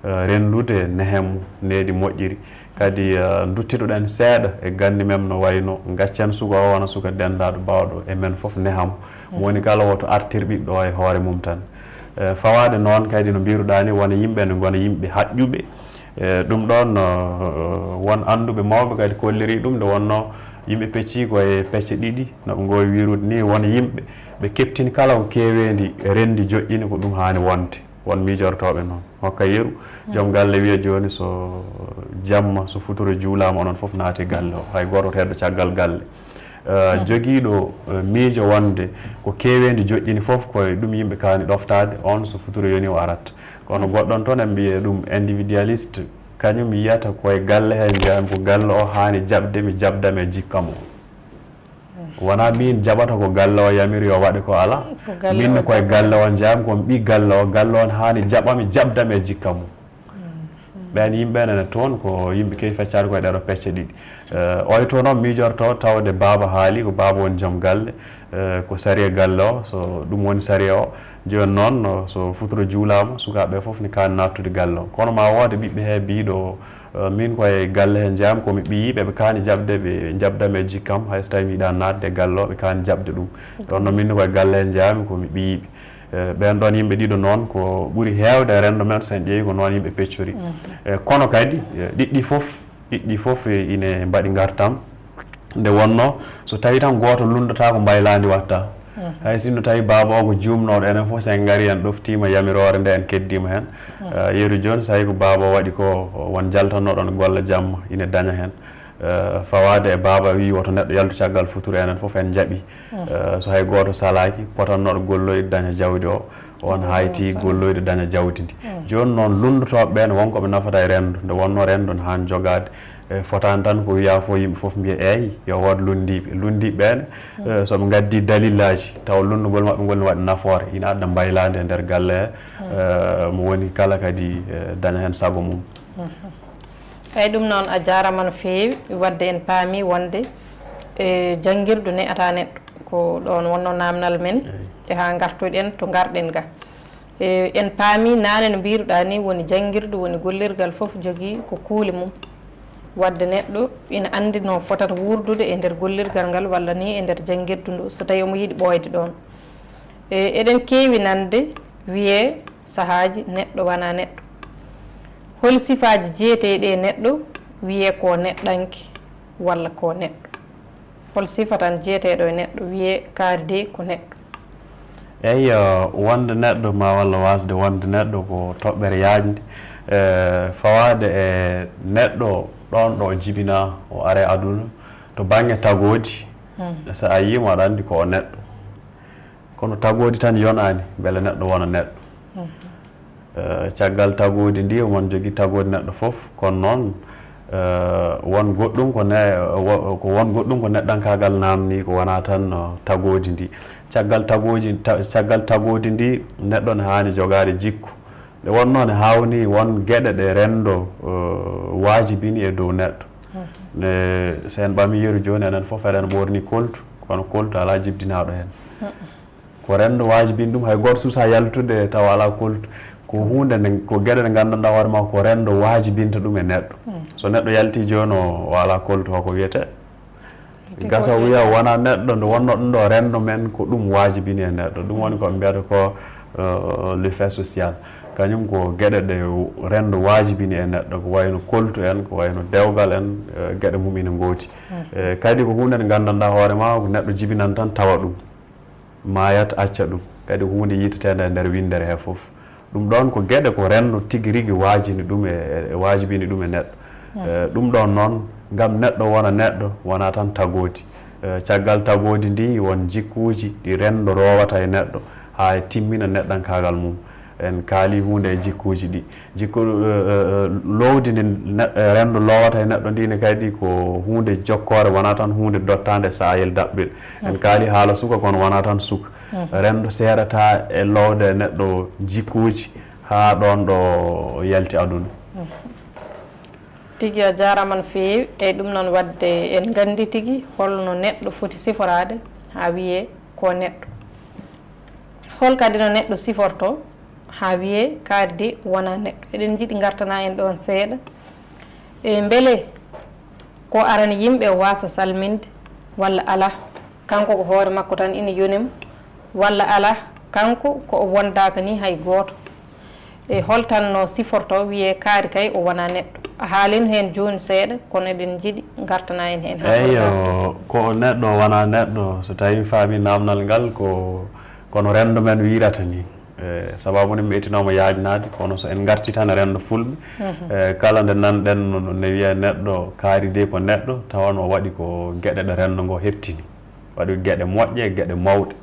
eh, renndude nehemu nehdi moƴƴiri. Kadi, eh, duttitoɗen seeɗa e ganni men no wayno gaccen suka o wona suka denndaaɗo baawɗo e men fof neham. Mo woni kala woto artir ɓiɗɗo o e hoore mum tan. Eh, fawaade noon kadi no mbiruɗaa ni wona yimɓe ne ngona yimɓe haƴƴuɓe. Eh, ɗum ɗoon, eh, won annduɓe mawɓe kadi kolliri ɗum nde wonnoo yimɓe pecci ko e pecce ɗiɗi, no ɓe ngoowi wiirude ni won yimɓe ɓe keptini kala ko keeweendi renndi joƴƴini ko ɗum haani wonde. Won miijortooɓe noon. Hokka yeru, joom galle wiya jooni so jamma, so futuro juulaama, onon fof naati galle o. Hay gooto heddoo caggal galle. Eh, jogiiɗo, eh, miijo wonde ko keeweendi joƴƴini fof ko e ɗum yimɓe kaani ɗoftaade, oon so futuro yoni o arat. Kono goɗɗon toon en mbiye ɗum individualiste, kañum yiyata ko e galle heen njeyaami, ko galle o haani jaɓde mi, jaɓda mi e jikkam o. Wonaa miin jaɓata ko galle o yamiri yo waɗe ko alaa. Ko galle Miin o ne ko e jaɓata. Galle o njeyaami, ko mi ɓii galle o, galle o ne haani jaɓa mi, jaɓda mi e jikkam o. Ɓeen yimɓe nene toon ko yimɓe kewi feccaade ko e ɗeɗo pecce ɗiɗi. Eh, oy toon o miijorto tawde baaba haali, ko baaba woni joom galle, eh, ko sariya galle o, so ɗum woni sariya o. Jooni noon, no, so futuro juulaama, sukaaɓe fof ne kaani naattude galle o. Kono ma woode ɓiɓɓe he biiɗo, eh, min ko e galle he njeyaami, ko mi ɓiyi, ɓe ɓe kaani jaɓde, ɓe jaɓda mi e jikkam, hay so tawi mi yiɗaa naatde e galle o, ɓe kaani jaɓde ɗum. Ɗoon no min ko e galle he njeyaami, ko mi ɓiyiiɓe. Eh, ɓeen ɗoon yimɓe ɗiɗo noon ko ɓuri heewde e renndo men, so en ƴeewi ko noon yimɓe peccori. Eh, kono kadi, eh, ɗiɗɗi fof, ɗiɗɗi fof, eh, ine mbaɗi ngartam. Nde wonnoo, so tawii tan gooto lunndataa ko mbaylaandi waɗta. Hay sinno tawii baaba o ko juumnooɗo, enen fof so en ngarii en ɗoftiima yamiroore nde en keddiima heen. Eh, yeru jooni so tawii ko baaba o waɗi ko won jaltannooɗo ne golla jamma ine daña heen. Eh, fawaade e baaba wii woto neɗɗo yaltu caggal futuro, enen fof en njaɓi. Eh, so hay gooto salaaki, potannooɗo golloyde daña jawdi o, on hayti golloyde daña jawdi ndi. Jooni noon, lunndotooɓe ɓeen won ko ɓe nafata e renndo, nde wonnoo renndo ne haani jogaade. E fotaani tan ko wiyaa fof yimɓe fof mbiya eey, yo wood lunndiiɓe. Lunndiiɓe ɓeen, eh, so ɓe ngaddii dalillaaji, tawa lunndugol maɓɓe ngol ne waɗi nafoore, ina adda mbaylaande e nder galle he, eh, mo woni kala kadi, eh, daña heen sago mum. Eey, ɗum noon a jaaraama no feewi. Waɗde en paami wonde, e, janngirdu ne'ataa neɗɗo. Ko ɗoon wonnoo naamnal men. E haa ngartoɗen to ngarɗen ga. E, en paami naane no mbiiruɗaa ni, woni janngirdu, woni gollirgal fof jogii ko kuule mum. Waɗde neɗɗo ina anndi no fotata wuurdude e nder gollirgal ngal walla ni e nder janngirdu ndu, so tawii omo yiɗi ɓooyde ɗoon. E, eɗen keewi nande wiyee sahaaji neɗɗo wonaa neɗɗo. Hol sifaaji jeeteeɗi e neɗɗo wiyee ko neɗɗanke walla ko neɗɗo? Hol sifa tan jeeteeɗo e neɗɗo wiyee kaari dey ko neɗɗo? Eey, eh, wonde neɗɗo ma walla waasde wonde neɗɗo ko toɓɓere yaajnde, eh, fawaade e neɗɗo ɗoon ɗo o jibinaa, o ari e aduna, to bannge tagoodi, so a yii mo aɗa anndi ko o neɗɗo. Kono tagoodi tan yonaani mbele neɗɗo wona neɗɗo. Eh, caggal tagoodi ndi, omo jogii tagoodi neɗɗo fof, kono noon, eh, won goɗɗum ko ne-, wo-, ko won goɗɗum ko neɗɗankaagal naamnii, ko wonaa tan, eh, tagoodi ndi. Caggal tagoodi, ta-, caggal tagoodi ndi, neɗɗo ne haani jogaade jikku. Nde wonnoo ne haawnii won geɗe ɗe renndo, eh, waajibini e dow neɗɗo. Ne, so en ɓamii yeru jooni, enen fof eɗen ɓoornii koltu, kono koltu alaa jibdinaaɗo heen. Ko renndo waajibini ɗum, hay gooto suusaa yaltude tawa alaa koltu. Ko huunde nde, ko geɗe ɗe nganndanɗaa hoore maa ko renndo waajibinta ɗum e neɗɗo. So neɗɗo yaltii jooni o, o alaa koltu, hoko wiyetee? Gasa wiya wonaa neɗɗo, nde wonnoo ɗum ɗo renndo men ko ɗum waajibini e neɗɗo. Ɗum woni ko ɓe mbiyata ko, eh, le fait social. Kañum ko geɗe ɗe renndo waajibini e neɗɗo, ko wayno koltu en, ko wayno dewgal en, eh, geɗe mum ina ngooti. Eh, kadi ko huunde nde nganndanɗaa hoore maa, ko neɗɗo jibinan tan tawa ɗum. Maayat, acca ɗum. Kadi ko huunde yiiteteende e nder winndere hee fof. Ɗum ɗoon ko geɗe ko renndo tigi rigi waajini ɗum e, e, waajibini ɗum e neɗɗo. Eh, ɗum ɗoon noon, ngam neɗɗo wona neɗɗo, wonaa tan tagoodi. Eh, caggal tagoodi ndi, won jikkuuji ɗi renndo roowata e neɗɗo, haa e timmina neɗɗankaagal mum. En kaali huunde e jikkuuji ɗi. Jikku, eh, eh, eh, loowdi ndi ne-, eh, renndo loowata e neɗɗo ndi ne kadi ko huunde jokkoore, wonaa tan huunde dottaande saayel daɓɓel. En kaali haala suka, kono wonaa tan suka. Renndo seerataa e loowde e neɗɗo jikkuuji haa ɗoon ɗo yalti aduna. Tigi a jaaraama no feewi. Eyi, ɗum noon, waɗde en nganndi tigi holno neɗɗo foti siforaade haa wiyee ko neɗɗo. Hol kadi no neɗɗo sifortoo haa wiyee kaari de wonaa neɗɗo? Eɗen njiɗi ngartana en ɗoon seeɗa. E mbele ko arani yimɓe waasa salminde walla alaa? Kanko ko hoore makko tan ina yoni mo, walla alaa, kanko ko o wondaaka nii hay gooto? E hol tan no sifortoo wiyee kaari kay o wonaa neɗɗo? A haalino heen jooni seeɗa, kono eɗen njiɗi ngartana en heen haa. Eeyo, ko neɗɗo o wonaa neɗɗo, so tawii mi faamii naamnal ngal, ko kono renndo men wiyrata nii. E sababu ne mi etinooma yaajnaade, kono so en ngartii tan e renndo fulɓe, e kala nde nan-ɗen no, no ne wiyee neɗɗo kaari de ko neɗɗo, tawa no waɗi ko geɗe ɗe renndo ngo heɓtini. Waɗi geɗe moƴƴe, geɗe mawɗe,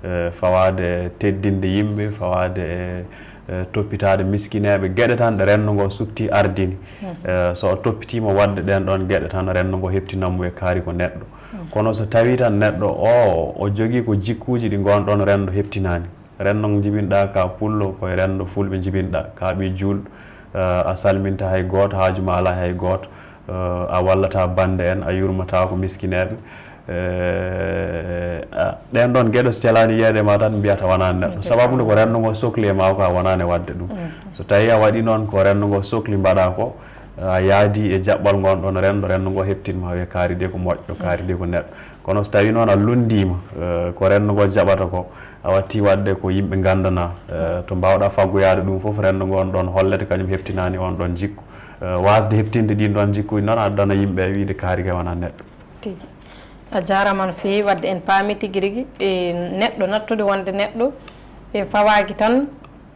e fawaade e teddinde yimɓe, fawaade e, e toppitaade miskineeɓe, geɗe tan ɗe renndo ngo sukti ardini. E so o toppitiima waɗde ɗeen ɗoon geɗe tan, renndo ngo heɓtinan mo e kaari ko neɗɗo. Kono so tawii tan neɗɗo o, o jogii ko jikkuuji ɗi ngoon ɗoon renndo heɓtinaani. Renndo ngo njibinɗaa ka pullo, ko e renndo fulɓe njibinɗaa, ka ɓii juulɗo, eh, a salminta hay gooto, haaju ma alaa hay gooto, eh, a wallata bannde en, a yurmataako miskineeɓe. Eh, a, ɗeen ɗoon geɗe so celaani yiyeede ma tan mbiyata wonaa neɗɗo. Sababu nde ko renndo ngo sokli e ma ko a wonaani waɗde ɗum. So tawii a waɗii noon ko renndo ngo sokli mbaɗaa ko, a yaadii e jaɓɓal ngoon ɗoon renndo, renndo ngo heɓtin ma, wiya kaari de ko moƴƴo, kaari de ko neɗɗo. Kono so tawii noon a lunndiima, eh, ko renndo ngo jaɓata ko, a wattii waɗde ko yimɓe nganndanaa, eh, to mbaawɗaa faggoyaade ɗum fof, renndo ngoon ɗoon hollete kañum heɓtinaani oon ɗoon jikku. Eh, waasde heɓtinde ɗiin ɗoon jikkuuji noon addana yimɓe wiyde kaari kay wonaa neɗɗo. Tigi. A jaaraama no feewi, waɗde en paami tigi rigi, e neɗɗo nattude wonde neɗɗo, e fawaaki tan,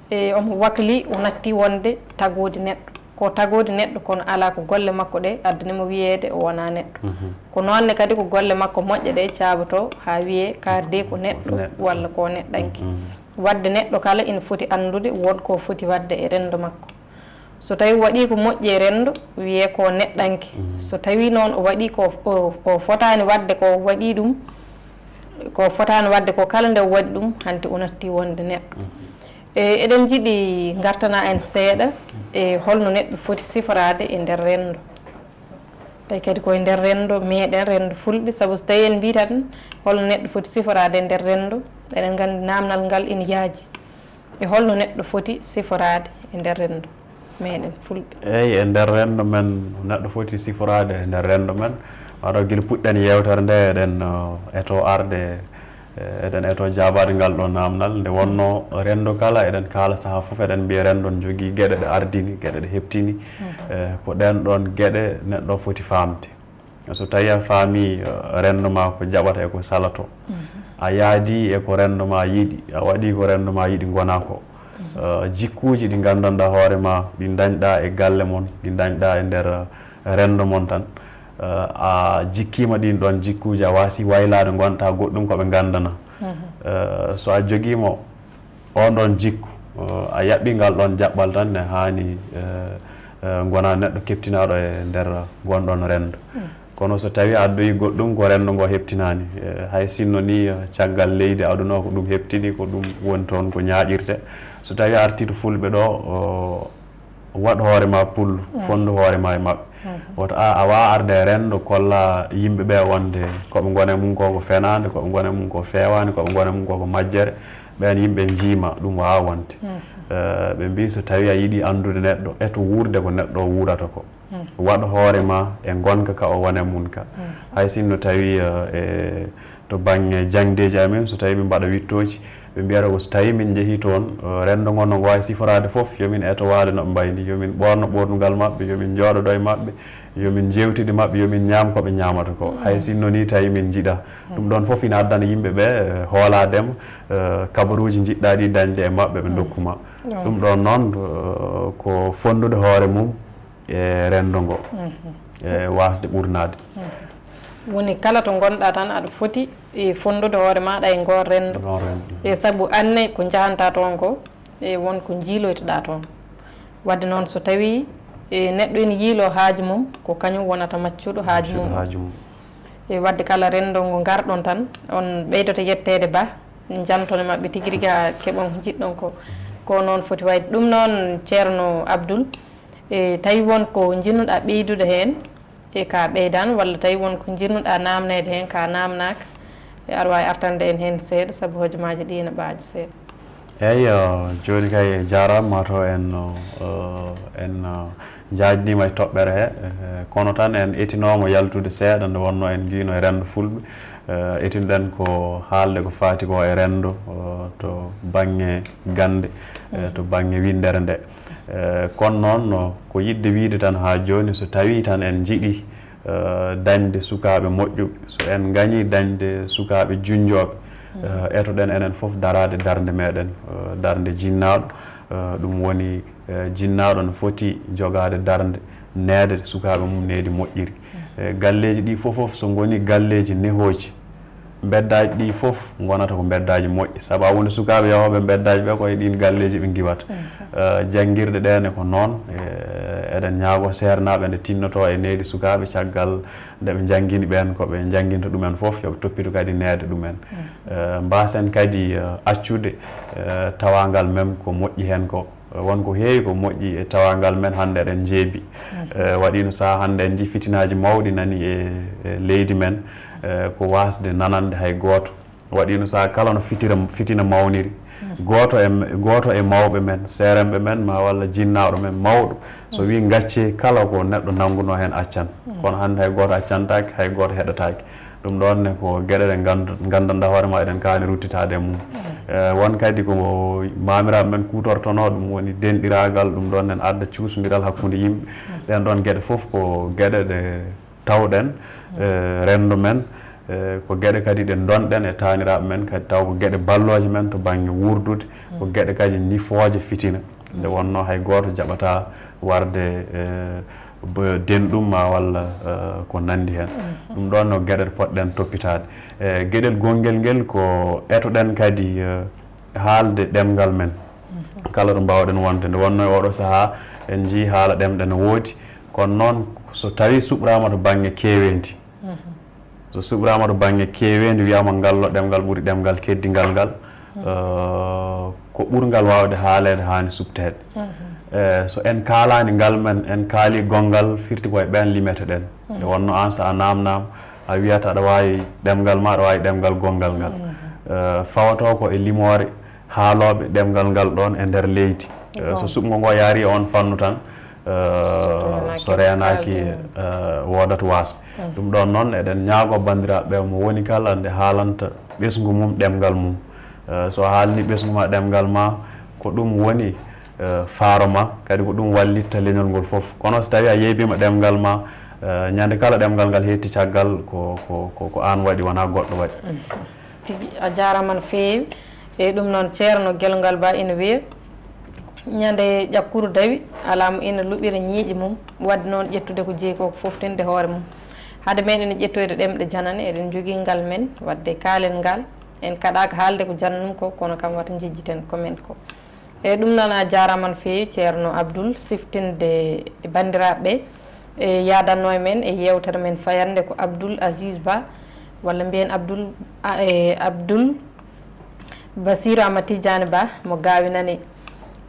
e omo wakli, o natti wonde tagoodi neɗɗo. Ko tagoodi neɗɗo, kono alaa ko golle makko ɗe addani mo wiyeede o wonaa neɗɗo. Ko noon ne kadi ko golle makko moƴƴe ɗe caabotoo haa wiyee kaari de ko neɗɗo walla ko neɗɗanke. Waɗde neɗɗo kala ina foti anndude won ko foti waɗde e renndo makko. So tawii waɗii ko moƴƴi e renndo, wiyee ko neɗɗanke. So tawii noon o waɗii ko o, o fotaani waɗde ko, waɗii ɗum, ko fotaani waɗde ko kala nde o waɗi ɗum, hanti o nattii wonde neɗɗo. E, eɗen njiɗi ngartana en seeɗa e holno neɗɗo foti siforaade e nder renndo. Tawi kadi koye nder renndo meeɗen, renndo fulɓe, sabu so tawii en mbii tan holno neɗɗo foti siforaade e nder renndo, eɗen nganndi naamnal ngal ina yaaji. E holno neɗɗo foti siforaade e nder renndo meeɗen fulɓe? Eey, e nder renndo men, neɗɗo foti siforaade e nder renndo men. Waɗo gila puɗɗen yeewtere nde, eɗen, uh, eto arde, eh, eɗen eto jaabaade ngal ɗo naamnal. Nde wonnoo renndo kala, eɗen kaala sahaa fof, eɗen mbiya renndo ne jogii geɗe ɗe ardini, geɗe ɗe heɓtini. Eh, ko ɗeen ɗoon geɗe neɗɗo foti faamde. So tawii a faamii, eh, renndo maa ko jaɓata e ko salato, a yaadii e ko renndo maa yiɗi, a waɗii ko renndo maa yiɗi ngonaa ko, eh, jikkuuji ɗi nganndanɗaa hoore maa, ɗi ndañɗaa e galle mon, ɗi ndañɗaa e nder, eh, renndo mon tan, eh, a jikkiima ɗiin ɗoon jikkuuji, a waasii waylaade, ngontaa goɗɗum ko ɓe nganndanaa. Eh, so a jogiima oon ɗoon jikku, eh, a yaɓɓii ngal ɗoon jaɓɓal tan, ne haani, eh, eh, ngonaa neɗɗo keɓtinaaɗo e nder ngoon ɗoon renndo. Kono so tawii a addoyii goɗɗum ko renndo ngoo heɓtinaani, eh, hay sinno nii, eh, caggal leydi aduna o ko ɗum heɓtini, ko ɗum woni toon ko ñaaƴirtee. So tawii a artii to fulɓe ɗo, o, waɗ hoore maa pullo, fonndu hoore maa e maɓɓe. Woto a, a waawa arde e renndo kolla yimɓe ɓee wonde ko ɓe ngoni e mum ko ko fenaande, ko ɓe ngoni e mum ko feewaani, ko ɓe ngoni e mum ko ko majjere. Ɓeen yimɓe njiima ɗum waawaa wonde. Eh, ɓe mbii so tawii a yiɗii anndude neɗɗo, eto wuurde ko neɗɗo o wuurata ko. Waɗ hoore maa e ngonka ka o woni e mum ka. Hay sinno tawii, eh, e to bannge jaŋdeeji amen, so tawii min mbaɗa wiɗtooji, ɓe mbiyata ko so tawii min njehii toon, eh, renndo ngoo no waawi siforaade fof, yo min eto waade no ɓe mbayi nii, yo min ɓoorno ɓoornugal maɓɓe, yo min njooɗodo e maɓɓe, yo min njeewtid e maɓɓe, yo min ñaam ko ɓe ñaamata ko. Hay sinno nii tawii min njiɗaa. Ɗum ɗoon fof ina addana yimɓe ɓee, eh, hoolaade ma, eh, kabaruuji njiɗɗaa ɗi dañde e maɓɓe, ɓe ndokku ma. Ɗum ɗoon noon, eh, ko fonndude hoore mum e renndo ngo, e waasde ɓurnaade. Woni kala to ngonɗaa tan aɗa foti, e, fonndude hoore maaɗa e ngoon renndo. E sabu aan ne ko njahantaa toon ko, e won ko njiiloytoɗaa toon. Wadde noon, so tawii e neɗɗo ene yiiloo haaju mum, ko kañum wonata maccuɗo haaju mum. Haaju mum. E wadde kala renndo ngo ngarɗon tan, on ɓeydoto yetteede ba, njanton e maɓɓe tigi rigi haa keɓon ko njiɗɗon ko. Ko noon foti wayde. Ɗum noon, Ceerno Abdul, e tawi won ko njiɗnoɗaa ɓeydude heen, e ka ɓeydan, walla tawi won ko njiɗnoɗaa naamneede heen, ka naamnaaka, e aɗa waawi artande en heen seeɗa, sabu hojomaaji ɗi ene ɓaaji seeɗa. Eeyi, eh, jooni kay jaaraama, mataw en, eh, en, eh, njaajniima e toɓɓere he, eh, kono tan en etinooma yaltude seeɗa nde wonnoo en ngiino e renndo fulɓe. Eh, etinoɗen ko haalde ko faati ko e renndo, eh, to bannge gannde, eh, to bannge winndere nde. Eh, kono noon, no ko yiɗde wiyde tan haa jooni, so tawii tan en njiɗii, eh, dañde sukaaɓe moƴƴuɓe, so en ngañii dañde sukaaɓe junnjooɓe, eh, etoɗen enen fof daraade darnde meɗen, eh, darnde jinnaaɗo. Eh, ɗum woni, eh, jinnaaɗo no foti jogaade darnde neede sukaaɓe mum needi moƴƴiri. Eh, galleeji ɗi fof fof so ngoni galleeji nehooji, mbeddaaji ɗi fof ngonata ko mbeddaaji moƴƴi, sabu a woni sukaaɓe yahooɓe mbeddaaji ɓe, ko e ɗiin galleeji ɓe ngiwata. Eh, janngirɗe ɗe ne ko noon, eh, eɗen ñaago seernaaɓe nde tinnotoo e needi sukaaɓe caggal nde ɓe njanngini ɓeen ko ɓe njannginta ɗumen fof, yo ɓe toppito kadi neede ɗumen. Eh, mbaasen kadi, eh, accude, eh, tawaangal men ko moƴƴi heen ko. Won ko heewi ko moƴƴi e tawaangal men hannde eɗen njeebi. Eh, waɗiino sahaa hannde en njii fitinaaji mawɗi nani e, e leydi men, eh, ko waasde nanande hay gooto. Waɗiino sahaa kala no fitira, fitina mawniri. Gooto e, gooto e mawɓe men, seeremɓe men, ma walla jinnaaɗo men mawɗo, so wii ngaccee kala ko neɗɗo nanngunoo heen accan. Kono hannde hay gooto accantaake, hay gooto heɗataake. Ɗum ɗoon ne ko geɗe ɗe nganndu-, nganndanɗaa hoore ma eɗen kaani ruttitaade e mum. Eh, won kadi ko maamiraaɓe men kuutortonoo, ɗum woni denɗiraagal, ɗum ɗoon nen adda cuusondiral hakkunde yimɓe. Ɗeen ɗoon geɗe fof ko geɗe ɗe tawɗen, eh, renndo men, eh, ko geɗe kadi ɗe ndonɗen e taaniraaɓe men, kadi taw ko geɗe ballooje men to bannge wuurdude, ko geɗe kadi ñifooje fitina. Nde wonnoo hay gooto jaɓataa warde, eh, b-, denɗum ma walla, eh, ko nanndi heen. Ɗum ɗoon no geɗe ɗe potɗen toppitaade. Eh, geɗel gonngel ngel ko etoɗen kadi, eh, haalde ɗemngal men. Kala ɗo mbaawɗen wonde. Nde wonnoo e oɗo sahaa, en njii haala ɗemɗe no woodi. Kono noon, so tawii suɓraama to bannge keeweendi, so suɓraama to bannge keeweendi, wiyaama ngal ɗo ɗemngal ɓuri ɗemngal keddingal ngal, eh, ko ɓurngal waawde haaleede haani suɓteede. Eh, so en kaalaani ngal men, en kaali gonngal, firti ko e ɓeen limeteɗen. Nde wonnoo aan, so a naamnaama, a wiyata aɗa waawi ɗemngal ma, aɗa waawi ɗemngal gonngal ngal. Eh, fawatoo ko e limoore haalooɓe ɗemngal ngal ɗoon e nder leydi. Eh, so suɓngo ngo yaarii e oon fannu tan, eh, so reenaaki, eh, woodat waasɓe. Ɗum ɗoon noon, eɗen ñaagoo banndiraaɓe ɓe, mo woni kala nde haalanta ɓesngu mum ɗemngal mum. Eh, so a haalni ɓesngu ma ɗemngal ma, ko ɗum woni, eh, faaro ma, kadi ko ɗum wallitta leñol ngol fof. Kono so tawii a yeebiima ɗemngal ma, eh, ñande kala ɗemngal ngal heetti caggal, ko, ko, ko, ko aan waɗi, wonaa goɗɗo waɗi. Tigi, a jaaraama no feewi. E ɗum noon, Ceerno Gelongal Ba ina wiya, ñande ƴakkuru dawi, alaa mo ina luɓira ñiiƴe mum, waɗde noon ƴettude ko jeyi ko, ko foftinde hoore mum. Hade meɗen ƴettoyde ɗemɗe janane, eɗen njogii ngal men, waɗde kaalen ngal, en kaɗaaka haalde ko jananum ko, kono kam wata njejjiten ko men ko. E ɗum noon, a jaaraama no feewi, Ceerno Abdul, siftinde e banndiraaɓe ɓe. E yaadanno e men e yeewtere men fayannde ko Abdul Aziz Ba, walla mbiyen Abdul, a, e Abdul Basiru Ahmad Tidiane Ba, mo Gaawi Nani.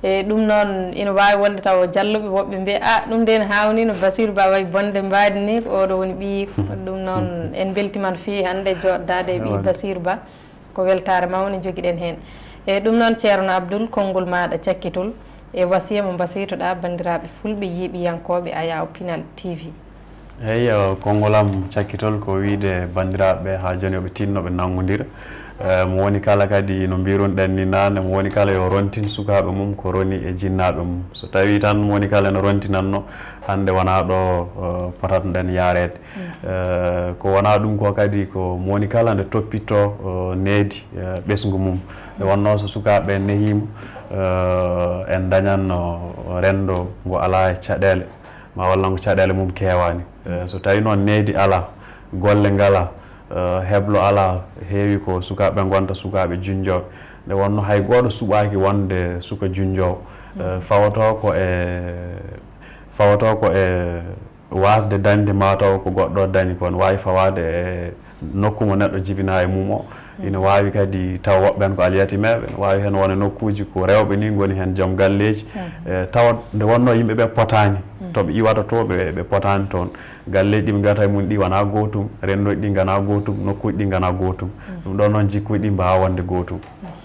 E ɗum noon, ina waawi wonde taw jalluɓe woɓɓe mbiya, "A, ɗum nde ne haawnii no Basiru Ba wayi bonde mbaadi ni, ko oɗo woni ɓiyiiko." Ɗum noon, en mbeltiima no feewi hannde jooɗdaade e ɓiy Basiru Ba. Ko weltaare mawnde njogiɗen heen. E ɗum noon, Ceerno Abdul, konngol maaɗa cakkitol e wasiya mo mbasiytoɗaa banndiraaɓe fulɓe yeeɓiyankooɓe Ayaawo Pinal T V. Eey, eh, konngol am cakkitol ko wiyde banndiraaɓe ɓe haa jooni yo ɓe tinno ɓe nanngondira. Eh, mo woni kala kadi no mbiirunoɗen ni naane, mo woni kala yo rontin sukaaɓe mum ko roni e jinnaaɓe mum. So tawii tan mo woni kala no rontinanno, hannde wonaa ɗo, eh, potatnoɗen yaareede. Eh, ko wonaa ɗum ko kadi ko mo woni kala nde toppitto, eh, needi, eh, ɓesngu mum. Nde wonnoo so sukaaɓe ɓe nehiima, eh, en ndañatno renndo ngo alaa e caɗeele, ma walla ngo caɗeele mum keewaani. Eh, so tawii noon needi alaa, golle ngalaa, eh, heblo alaa, heewi ko sukaaɓe ngonta sukaaɓe junnjooɓe. Nde wonno hay gooto suɓaaki wonde suka junjoowo. Eh, fawotoo ko e, fawotoo ko e waasde dañde, maa taw ko goɗɗo dañi ko, no waawi fawaade e nokku mo neɗɗo jibinaa e mum o. Ina waawi kadi taw woɓɓe heen ko alyatimeeɓe, ene waawi heen won e nokkuuji ko rewɓe nii ngoni heen joom galleeji. Eh, tawa nde wonno yimɓe ɓe potaani, to ɓe iwata to, ɓe, ɓe potaani toon. Galleeji ɗi ɓe ngata e mum ɗi wonaa gootum, renndooji ɗi nganaa gootum, nokkuuji ɗi nganaa gootum. Ɗum ɗoon noon jikkuuji ɗi mbaawa wonde gootum.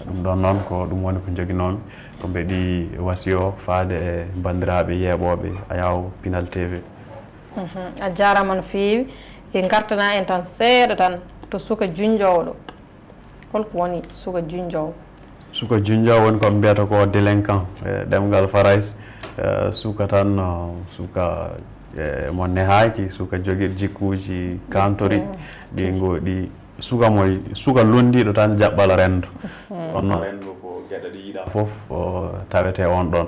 Ɗum ɗoon noon ko ɗum woni ko njoginoomi, ko mbeɗi wasiyo faade e banndiraaɓe yeeɓooɓe Ayaw Pinal T V. Mhm. A jaaraama no feewi. E ngartanaa en tan seeɗa tan to suka junjoowo ɗo. Holko woni suka junjoowo? Suka junjoowo woni ko ɓe mbiyata ko délinquant e ɗemngal Farayse. Eh, suka tan, eh, suka, eh, mo nehaaki, suka jogiiɗo jikkuuji kaantoriɗi, ɗi ngo-, ɗi suka mo, suka lunndiiɗo tan jaɓɓala renndo. Kono noon renndo ko geɗe ɗe yiɗaa fof o tawetee oon ɗoon.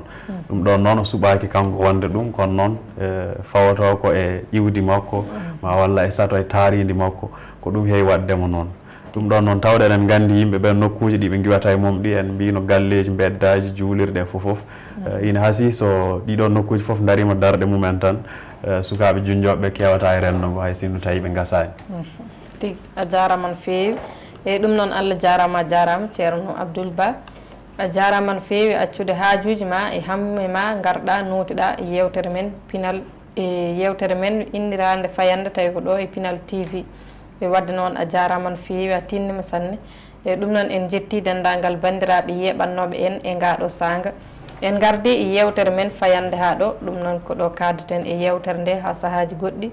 Ɗum ɗoon noon o suɓaaki kanko wonde ɗum, kono noon, eh, fawotoo ko e iwdi makko, ma walla e sato e taariindi makko, ko ɗum heewi waɗde mo noon. Ɗum ɗoon noon, tawde eɗen nganndi yimɓe ɓeen nokkuuji ɗi ɓe ngiwata e mum ɗi, en mbiino galleeji, mbeddaaji, juulirɗe e fof fof. Eh, ina hasii so ɗiɗo nokkuuji fof ndariima darɗe mum en tan, eh, sukaaɓe junjooɓe ɓe keewata e renndo ngo, hay sinno tawi ɓe ngasaani. Mhm. Tigi, a jaaraama no feewi. E ɗum noon, Allah jaaraama, a jaaraama, Ceerno Abdoul Ba. A jaaraama no feewi accude haajuuji ma e hamme ma, ngarɗaa, nootiɗaa e yeewtere men pinal, e yeewtere men inniraande Fayannde, tawi ko ɗo e Pinal T V. E waɗde noon, a jaaraama no feewi, a tiinniima sanne. E ɗum noon, en njettii denndaangal banndiraaɓe yeeɓannooɓe en e ngaa ɗoo saanga. En ngardii e yeewtere men Fayannde haa ɗo. Ɗum noon, ko ɗo kaadeten e yeewtere nde haa sahaaji goɗɗi.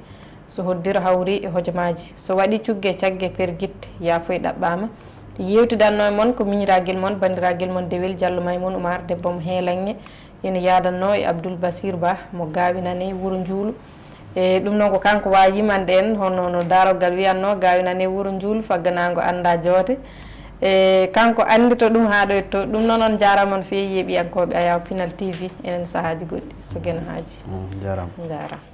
So hoddiro hawri e hojomaaji, so waɗi cugge cagge pergitte, yaafoy ɗaɓɓaama. Yeewtidanno e mon ko miñiraagel mon, banndiragel mon Dewel Jallo Maymun Umar, debbo mo Heelaŋŋe, ina yaadanno e Abdul Basir Ba mo Gaawinane Wuro Njuulu. E ɗum noon ko kanko waawi yimande en hono no daarogal wiyanno, Gaawinane Wuro Njuulu, fagganaango anndaa joote. E kanko anndito ɗum haa ɗo e to. Ɗum noon on njaaraama on feewi yeeɓiyankooɓe Ayaw Pinal T V, enen sahaaji goɗɗi so geno haaji. Mm, njaaraama. Njaaraama.